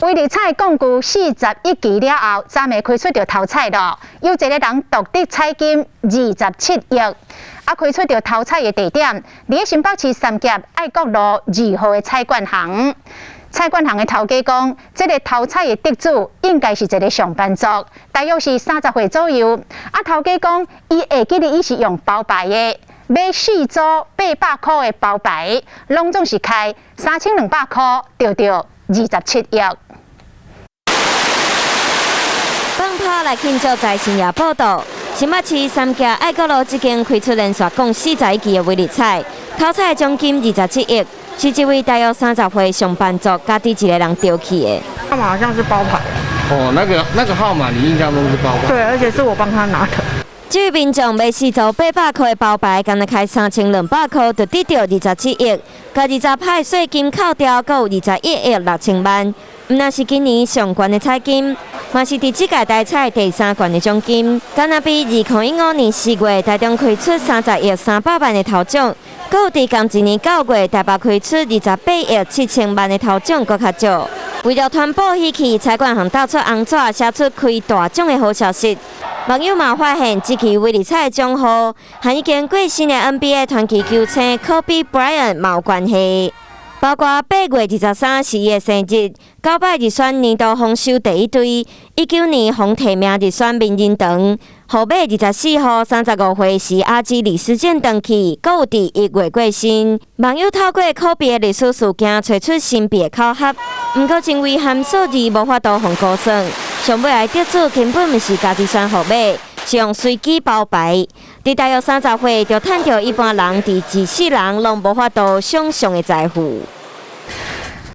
威力彩摃龜41期了後，昨暝開出著頭彩囉，有一个人獨得彩金27億。啊，開出著頭彩的地點，佇新北市三峽愛國路2號的彩券行。彩券行的頭家講，這个頭彩的得主應該是一个上班族，大約是30歲左右。啊，頭家講，伊會記得伊是用包牌的，買四組800箍的包牌，攏總是開3200箍，著著27億。放炮來慶祝財神爺報到。新北市三峽愛國路這間開出連續摃41期的威力彩，頭彩獎金27億，是一位大約30歲上班族家己一个人著去的。號碼好像是包牌。哦，那個號碼你印象中是包牌？對，而且是我幫他拿的。這位民眾買四組800箍的包牌，干焦開3200箍就得著27億，共20趴稅金扣掉，閣有21億6千萬。毋但是今年上懸的彩金，嘛是佇這屆台彩第三懸的獎金。敢若比2015年4月台中開出30億300萬的頭獎，閣有佇仝一年9月台北開出28億7千萬的頭獎，閣較少。為著傳播喜氣，彩券行鬥出紅紙，寫出開大獎的好消息。網友嘛發現，這期威力彩的獎號，和已經過身的 NBA 傳奇球星 Kobe Bryant 嘛有關係。包括8月23是伊的生日，九擺入選年度豐收第一隊，19年予提名入選名人堂，號碼24號35歲時阿基里斯腱斷去，閣有佇1月過身。網友透過科比的歷史事件，揣出神秘的巧合，毋過真遺憾數字無法度予估算。上尾的得主根本毋是家己選號碼，是用隨機包牌。佇大約30歲就趁著一般人佇一世人攏無法度想像的財富。